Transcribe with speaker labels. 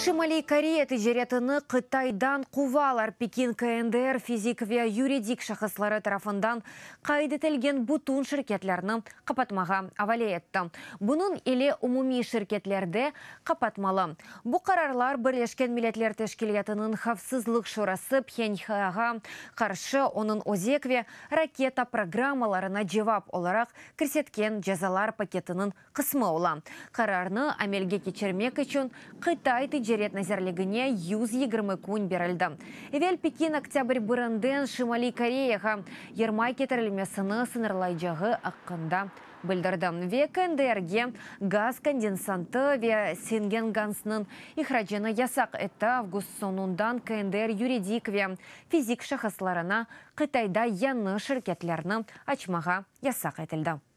Speaker 1: Şimaliy Koreya ticaretini Qıtaydan quvalar. Pekin KNDR fizik ve yuridik şahısları tarafından qayd etilgen bütün şirketlerni qapatmağa avale etti. Bunıñ ile umumiy şirketler de qapatmalı. Bu qararlar Birleşken Milletler Teşkilâtınıñ Havfsızlıq Şurası Phenhyağa qarşı onıñ özek ve raketa programmalarına cevap olaraq kirsetken cezalar paketiniñ qısmı ola. Qararnı amelge keçirmek içün Qıtay Ticaret nazirligine 120 kün berildi. Evel Pekin oktâbr birinden Şimaliy Koreyağa yermay ketirilmesini sıñırlaycağı aqqında bildirdi ve KNDRge gaz kondensatı ve singen gaznıñ ihracını yasaq etti. Avgust soñundan KNDR yuridik ve fizik şahıslarına Qıtayda yañı şirketlerni açmağa yasaq etildi.